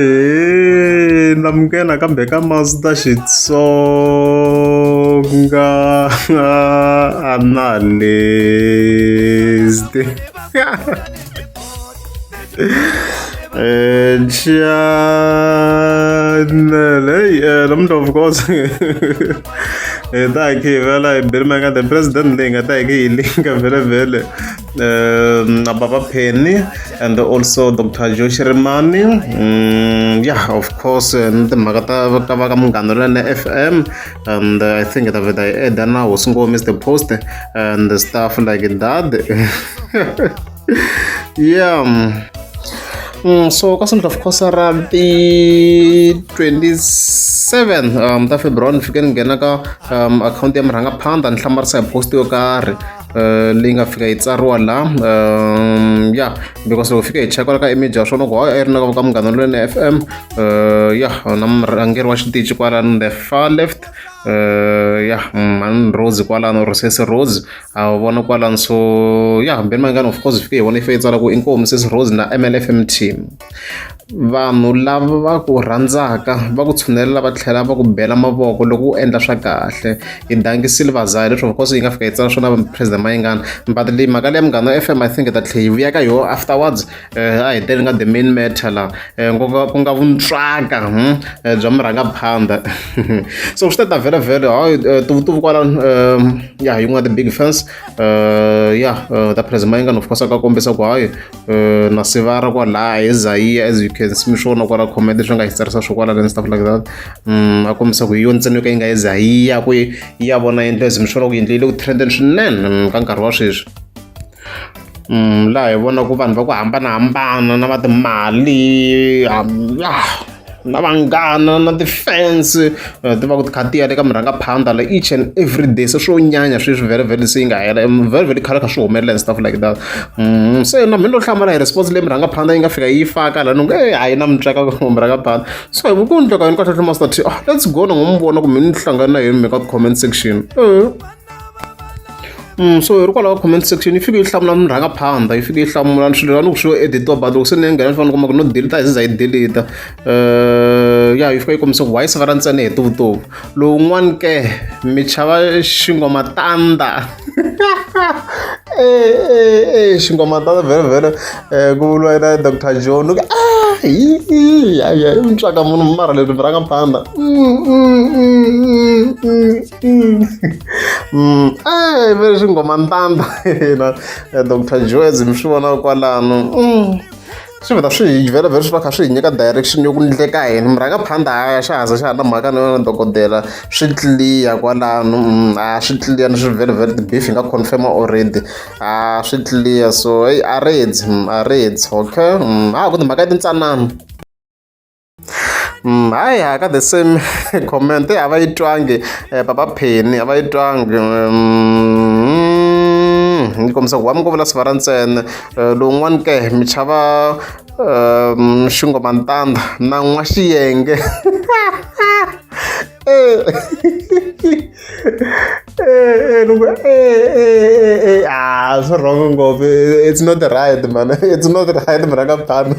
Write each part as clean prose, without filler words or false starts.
Ahee namukela kambe ka Master Xitsonga analyst channel hey namuntlha of course hi ta hi khe hi vela hi Benny Mayengani the president leyi nga ta hi khe hi linka vhele vhele na Baba Penny and also Dr. Joe Shirimani yeah of course na timhaka ta ta va ka Munghana Lonene F_M and I think ta vheta hi add na Hosi Ngome Mr Post and stuff like that yeah so ka Sonto of course ra ti 27 ta February ni fike ni nghena ka akhawunti ya murhangaphandha ni hlamarisa hi post yo karhi leyi nga fika yi tsariwa la ya because loko fika hi cheka ka image ya swona ku hayi a yi ri na ka Munghana Lonene F_M ya na murhangeri wa xitichi kwalano the far left ya mhani Rose kwalano or sesi Rose a wu vona kwalano so ya Benny Mayengani of course hi fike hi vona yi fike yi tsala ku inkomu sesi Rose na M_L_F_M team vanhu lava va ku rhandzaka va ku tshunelela va tlhela va ku bela mavoko loko u endla swa kahle hi dangisile vazali leswi of course yi nga fika yi tsala swona president Mayengani but leyi mhaka leya Munghana F_M I think hi ta tlhela hi vuya ka yona afterwards a hi teli nga the main matter la ku nga vuntswaka bya murhangaphandha so swi ta ta vhele vhele hayi tuvutuvu kwalano ya yin'wana the big fans ya ta president Mayengani of course a ka kombisa ku hayi na sivara kwalaya hi Zayiya as you can see mi swona kwala comment leswi nga hi tsarisa swo kwala and stuff like that a kombisa ku hi yona ntsena yo ka yi nga yi Zayiya ku yi ya vona yindlu as mi swona ku yindlu yi le ku trendeni swinene ka nkarhi wa sweswi laha hi vonaka vanhu va ku hambanahambana na va timali na vanghana na ti-fans ti va ku ti kha ti ya le ka murhangaphandha like each and every day se swo nyanya sweswi vhele vhele se yi nga hela vhele vhele khale kha swi humelela and stuff like that se na mina no hlamala hi response leyi murhangaphandha yi nga fika yi faka la ni ku e a yi na mutswaka murhangaphandha so hi ku ndleka yini kahle Master T ah let's go na n'wi vona ku mina ni hlangana na yini mi ka comment section so hi ri kwalaho ka comment section yi fike yi hlamula murhangaphandha yi fike yi hlamula swilo a ni ku swi editiwa but loko se ni ya nghena ni fanele ni kuma ku no delete hi ze yi delete ya yi fika yi kombisa ku why sivara ntsena hi tuvutuvu lowun'wani ke mi chava xingomatanda xingomatanda vhele vhele ku vuriwa yena Dr John ku a i mutswaka munhu mara leswi murhangaphandha ve xingomantanda yena Dr Joe mi swi vona kwalano swi vheta swi hi vhele vhele swi va kha swi hi nyika direction yo ku ndleka yini murhangaphandha haya xa haza xa ha na mhaka na yona dokodela swi clear kwalano a swi clear ni swi vhele vhele ti-beef hi nga confirm already a swi clear so hey a redzi a redzi okay ha ku timhaka tintsanana hayi ha ka the same comment a va yi twangi papa Penny a va yi twangi ni kombisa ku wa mi ku vula sivara ntsena lowun'wani ke mi chava xingomantanda na n'wa xiyenge a swi wrong ngopfu it's not right man it's not right murhangaphandha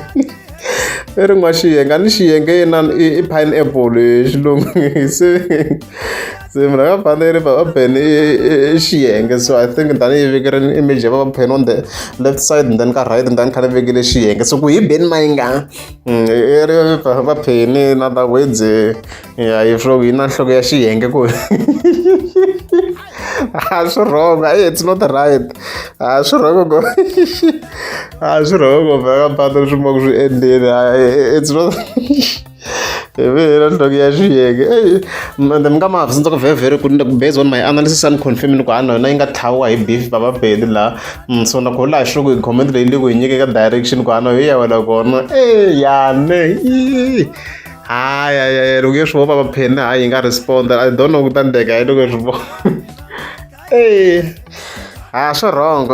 i ri n'wa xiyenge a ni xiyenge inani i pineapple hi xilungu se se murhangaphandha yi ri baba Ben i xiyenge so I think tanihi vekele image ya baba Ben on the left side and then ka right and then kha ni vekele xiyenge so ku hi Ben Mayengani i ri baba Penny na ta wedze ya yi nhloko yi na nhloko ya xiyenge ku a swi wrong it's not right a swi wrong ngo a swi wrong ngopfu eka patu leswi va ku swi endleni it's not hi ve na nhloko ya xiyenge ende mi nga ma sindza ku very very ku based on my analysis and confirm ni ku ha na yona yi nga tlhaviwa hi beef baba Benny laha so na ku laha xiloko hi comment leyi le ku hi nyike ka direction ku ha na yo ya wela kona e yane hayi hayi loko yo swi vona baba Penny hayi yi nga respond I don't know ku ta ndleka yini loko yi swi vona e ha swi wrong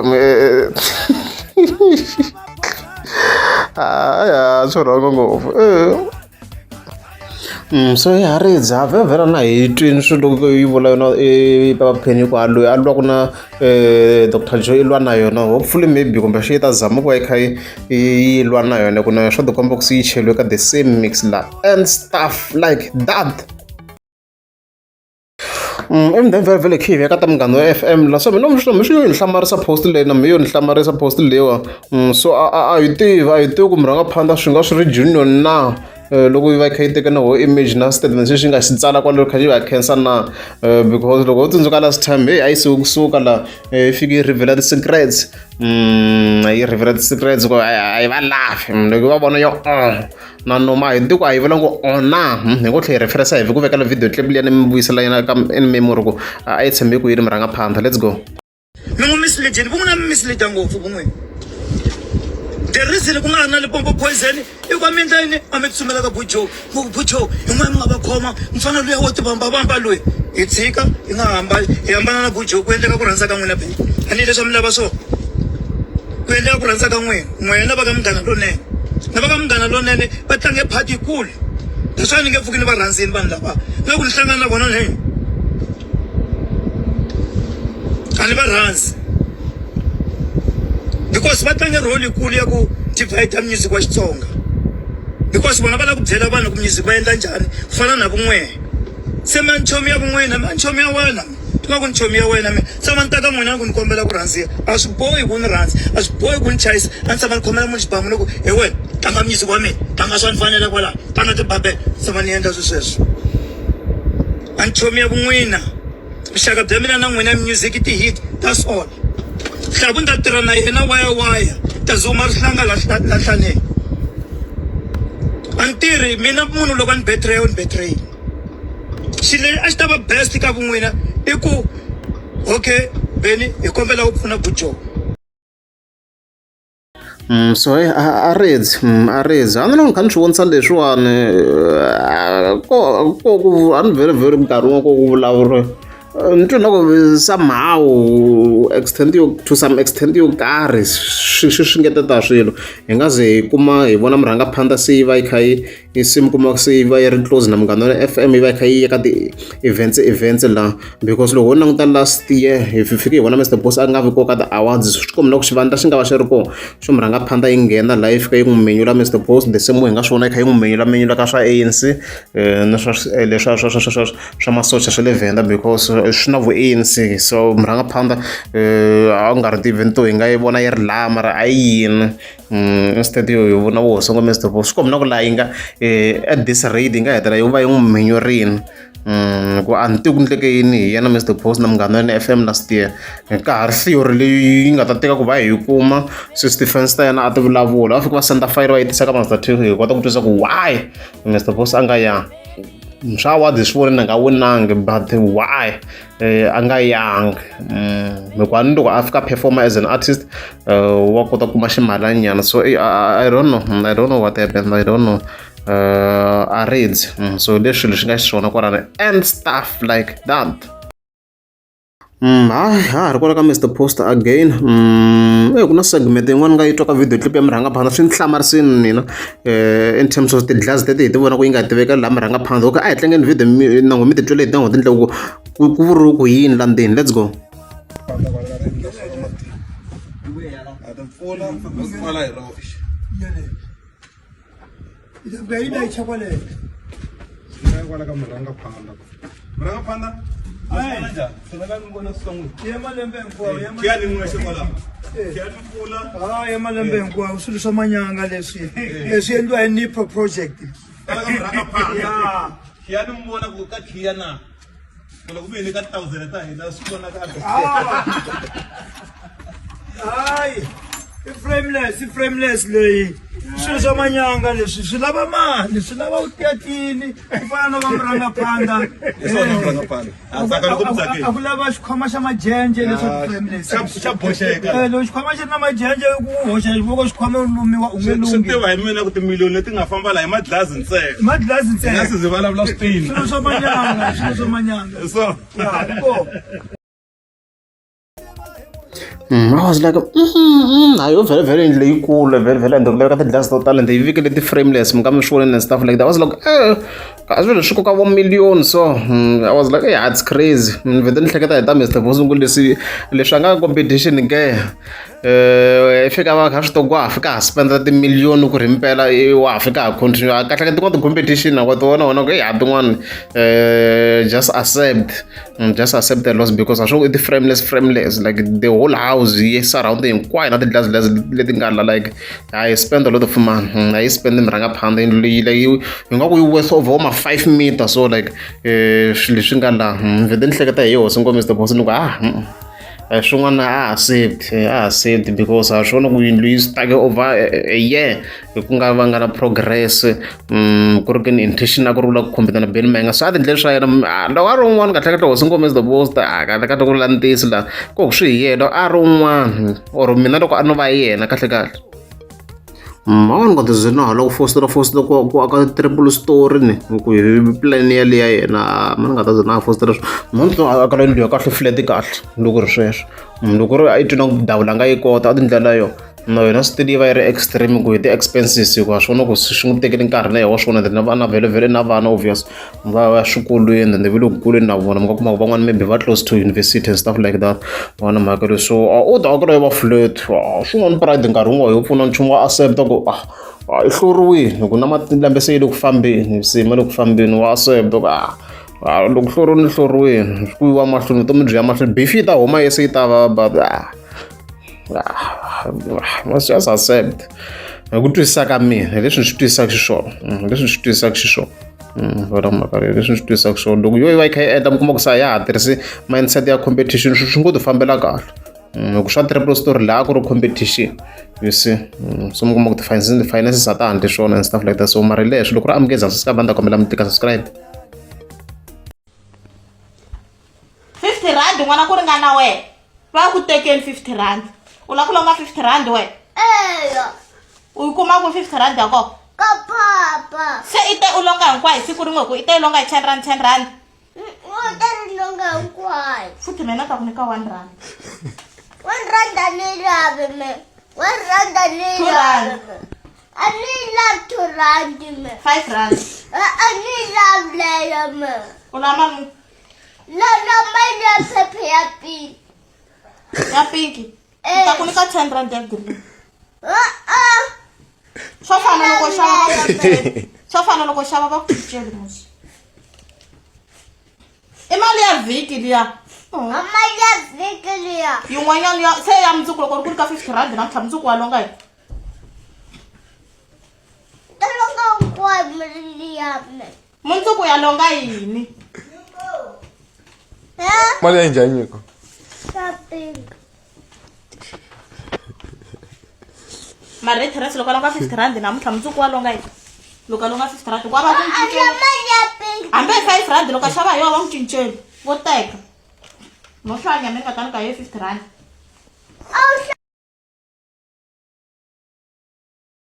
hayi swi wrong ngopfu. So ya ha vhela na hi twini swilo loko yi vula yona i papa Penny ku a loyi a lwaku na Doctor Joe i lwa na yona hopefully maybe kumbe xi yi ta zama ku va yi kha yi yi lwa na yona ku na yona swa tikomba ku se yi cheliwe ka the same mix la and stuff like that. Even then vhele vhele khe hi veka ta Munghana wa F_M la so mina mi swi yo ni hlamarisa post leyi na me yo ni hlamarisa post leyiwa so a hi tivi a hi tivi ku murhangaphandla swi nga swi ri junior na. Loko yi va yi kha yi teke na whole image na statement lexi nga xi tsala kwale kha xi va khensa na because loko ho tsundzuka last time heyi a yi suki kusuka la yi fike yi reveal ti-secrets yi reveal ti-secrets ku a yi va lavi loko va vona yo na noma a hi tivi ku a yi vula ku na hi ngo tlhela hi reference hi ku vekela video clip liya ni mi vuyisela yena ka in memory ku a yi tshembe ku yini murhangaphandla let's go. Mi n'wi mislead-ini vun'we na mi mislead ngopfu vun'we the reason ku nga ha na Limpopo poison i ku a mi endla yini a mi tsutsumela ka bujo mu ku bujo hi n'wana mi nga va khoma mfana luya wo tivambavamba loyi hi tshika hi nga hambani hi hambana na bujo ku endleka ku rhandza ka n'wina phela a ni leswi a mi lava swona ku endleka ku rhandza ka n'wina n'wina va ka munghana lonene na va ka munghana lonene va tlange part yikulu that's why ni nge pfuki ni va rhandzini vanhu lava na ku ni hlangana na vona ni a ni va rhandzi because va tlange role yikulu ya ku divide music wa Xitsonga because vona va lava ku byela vanhu ku music va endla njhani ku fana na vun'we se ma nchomi ya vun'wina ma nchomi ya wena ti nga ku nchomi ya wena mina tshama ni ta ka n'wina ni ku ni kombela ku rhandziwa a swi bohi ku ni rhandza a swi bohi ku ni chayisa a ni tshama ni khomela munhu xibamu ni ku he wena tlanga music wa mina tlanga swa ni fanela kwalaho tlanga tibabele tshama ni endla swi sweswo. A ni chomi ya vun'wina vuxaka bya mina na n'wina music i ti-hit that's all hlaku ni ta tirha na yena waya waya ta zuma rihlanga la la hlaneni a ni tirhi mina munhu loko a ni betray u ni betray xilo lexi a xi ta va best ka vun'wina i ku okay Benny hi kombela u pfuna Bujo. So hey, a redzi a redzi a ni loko ni kha ni swi vonisa leswiwani ko ko ku a ni vhele vhele minkarhi wun'we ko ku vulavuriwa ni twe na ku somehow extent yo to some extent yo karhi swi swi swi ngeteta swilo hi nga ze hi kuma hi vona murhangaphandla se yi va yi kha yi yi se mi kuma se yi va yi ri close na Munghana Lonene F_M yi va yi kha yi ya ka ti-events events la because loko ho languta last year hi fike hi vona Mister Boss a nga vi kona ka ti-awards swi komba na ku xivandla xi nga va xi ri kona xo murhangaphandla yi nghena laha yi fika yi n'wi menyula Mister Boss the same way hi nga swi vona yi kha yi n'wi menyula menyula ka swa A_N_C na swa leswa swa swa swa swa swa masocha swa le Venda because swi na vu A_N_C so murhangaphandla a ku nga ri ti-event to hi nga yi vona yi ri laha mara a yi yini. Instead yo hi vona vuhosi ngo Mister Boss swi komba na ku laha yi nga at this rate yi nga hetelela yi va yi n'wi minyurini ku a ni tivi ku endleke yini hi yena Mister Boss na Munghana Lonene F_M last year ka ha ri theory leyi yi nga ta teka ku va hi yi kuma se ti-fans ta yena a ti vulavula va fika va senda fayele va yi tisa ka Master T hi kota ku twisisa ku why Mister Boss a nga yanga swa award hi swi vonile a nga winangi but why a nga yangi hikuva ni loko a fika performer as an artist wa kota ku kuma ximalani nyana so I don't know I don't know what happened I don't know a redzi so leswi swilo swi nga xiswona kwalano and stuff like that. Ha ha ri kwala ka Mister Post again ku na segment yin'wana nga yi twa ka video clip ya murhangaphandla swi ni hlamarisini mina in terms of tidlazi teti hi ti vona ku yi nga tivekeli laha murhangaphandla okay a hi tlangeni video na n'wina mi titwele hi tin'wana tindlela ku ku ku vuriwe ku yini la ndzeni let's go. Ya malembe hinkwawo swilo swa manyanga leswi leswi endliwa hi Nipro project. Khiya ni mi vona ku ka khiya na loko mi hi nyika thousand ta hina swi vonaka hayi i frameless i frameless leyi swilo swa manyanga leswi swi lava mali swi lava u tiyatini ku fana na va murhangaphandla a ku lava xikhwama xa majenje leswaku frameless xa boxeka eh, loko xikhwama xi ri na majenje ku hoxa xivoko xikhwama u lumiwa u nge lungi swi tiva hi mina ku timiliyoni leti nga famba la hi madlazi ntsena madlazi ntsena nga si vulavula switini swilo swa manyanga swilo swa manyanga so ya ko I was like, hayi yo vhele vhele yindlu leyikulu vhele vhele ende ku laveka tidlasi to tala ende yi vekele ti-frameless mi nga mi swi vonile and stuff like that. I was like, eh. A swilo swi koka vo million so I was like, yeah, it's crazy. Ni vhete ni hleketa hi ta Mr Boss ku leswi leswi a nga competition ke i fika va kha swi to ku wa ha fika ha spenda timiliyoni ku ri himpela wa ha fika ha continue kahle kahle tin'wana ti-competition wa ti vona wona ku ya tin'wana just accept just accept the loss because a swo i ti-frameless frameless like the whole house yi surround hinkwayo na ti-glass glass leti nga la like I spend a lot of money a yi spend murhangaphandle yindlu leyi like yi nga ku yi worth over ma 5 meter so like swilo leswi nga la vhete ni hleketa hi hosi ngo Mr Boss ni ku ah swin'wana a ha accept a ha accept because a swona ku yindlu yi stuck over a year hi ku nga va nga na progress ku ri ke ni intention a ku ri ku lava ku compete na Benny Mayengani so a ti ndleli swa yena loko a ri un'wana kahle kahle hosi ngo Mr Boss a kahle kahle ku la ntiyiso la ku swi hi yena a ri un'wana or mina loko a no va yena kahle kahle mhani nga ti na hala ku fositela fositela ku ku aka triple story ni ku hi plan ya le ya yena mani nga ta ze na fositela mhani to aka yindlu ya kahle flat kahle loko ri sweswo loko ri a yi twi na ku dawula nga yi kota a ti ndlela yo na yona still yi va yi ri extreme ku hi ti-expenses hikuva swona ku swi n'wi tekele nkarhi na yena wa swona then na vana vhele vhele na vana obvious va ya swikolweni then va le ku kuleni na vona mi nga kuma ku van'wana maybe va close to university and stuff like that vona mhaka leyi so u ta akela yi va flat swin'wana pride nkarhi wun'wana yo pfuna nchumu wa accept ku ah i hluriwile ku na malembe se yi le ku fambeni se ma le ku fambeni wa accept ku ah loko hluriwile ni hluriwile ku yiwa mahlweni vutomi byi ya mahlweni beef yi ta huma yese yi ta va but ah must just accept hi ku twisisa ka mina hi leswi ni swi twisisaka xiswona leswi ni swi twisisaka xiswona vona mhaka leyi leswi ni swi twisisaka xiswona loko yo yi va yi kha yi endla mi kuma ku sa ya ha tirhisi mindset ya competition swi ngo ti fambela kahle loko swa triple story laha ku ri competition you see so mi kuma ku ti-finances a ta ha ndli swona and stuff like that so mara leswi loko ri amukeza subscribe a ni ta kombela mi tika subscribe. 50 rand n'wana ku ringana wena va ku tekeni 50 rand u lava ku lomba 50 rand wena Eya, u yi kuma ku 50 rand ya kona ka papa. Se i te u longa hinkwayo hi siku rin'we hi ku i te i longa hi 10 rand 10 rand. U ta ri longa hinkwayo. Futhi mina ta ku nyika 1 rand. 1 rand a ni lavi me. 1 rand a ni 2 rand. lavi me. A ni lavi 2 rand me. 5 rand. A ni lavi leyo me. U lava mali muni? La la mali ya phepha ya pink. Ya pinki. Eh. Ta ku nyika 10 rand ya green. A-a. Swo fana loko xava va ku swo fana loko xava va ku cinceli musi. I mali ya vhiki liya. A mali ya vhiki liya. Yin'wanyana ya se ya mundzuku loko ri ku ri ka 50 rand namuntlha mundzuku wa longa yini? Ta longa hinkwayo mali liya me. Mundzuku ya longa yini? Ha? Mali ya njhani nyiko? Swa pink. Mara Therese loko a longa 50 rand namuntlha mundzuku wa longa yini? Loko a longa 50 rand ku va ku n'wi A cincela. mali ya pink. Hambi hi 5 rand loko a xava hi yona va n'wi cinceli. Vo teka. No hlanya mina nga ta nyika hi 50 rand. A wu